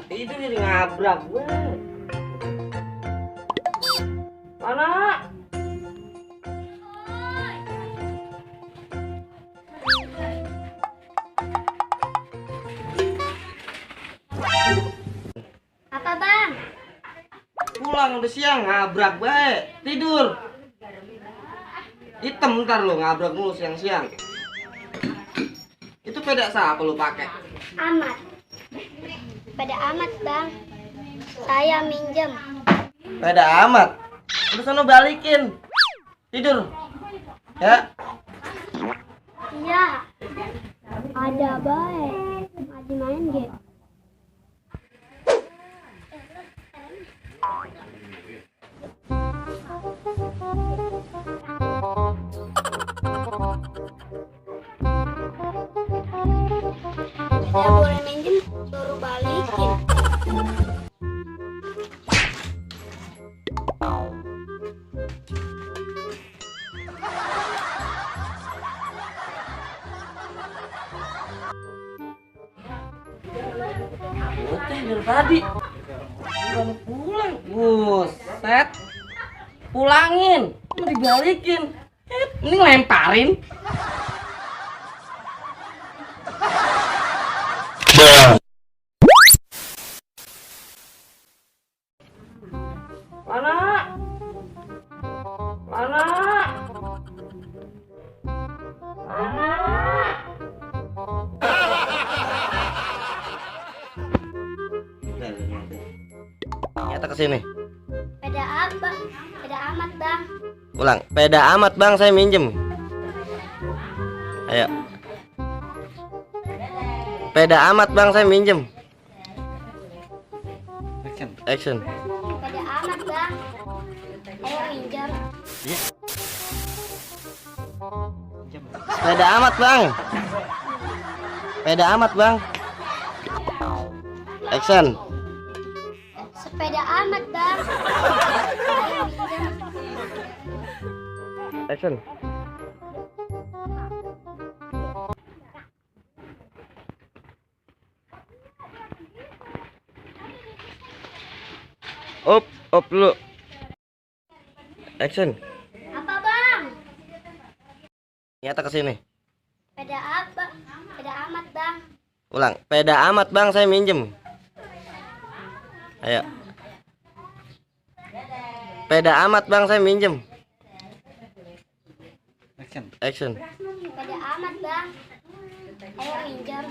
Itu jadi ngabrak gue. Mana? Apa bang? Pulang udah siang, ngabrak baik. Tidur. Hitam ntar lo ngabrak mulu siang-siang. Itu peda siapa lo pakai? Amat. Pada amat bang. Saya minjem. Peda amat. Udah sono balikin. Tidur. Ya. Iya. Ada baik. Lagi main game. Tidak boleh minjem, suruh balikin. Bocah dari tadi. Belum pulang. Buset. Pulangin. Mau dibalikin. Ini lemparin. Mana? Mana? Mana? Nyata kesini. Pada apa? Pada amat bang. Ulang. Peda amat bang, saya minjem. Ayo. Peda amat bang, saya minjem. Action. Pada amat bang. Ayo minjem. Peda amat bang. Peda amat bang. Action. Sepeda amat bang. Ayo minjem. Action. Up dulu. Action. Apa bang? Nyata kesini. Pada apa? Pada amat bang. Ulang. Peda amat bang, saya minjem. Ayo. Peda amat bang, saya minjem. Action. Pada amat bang. Ayo minjem.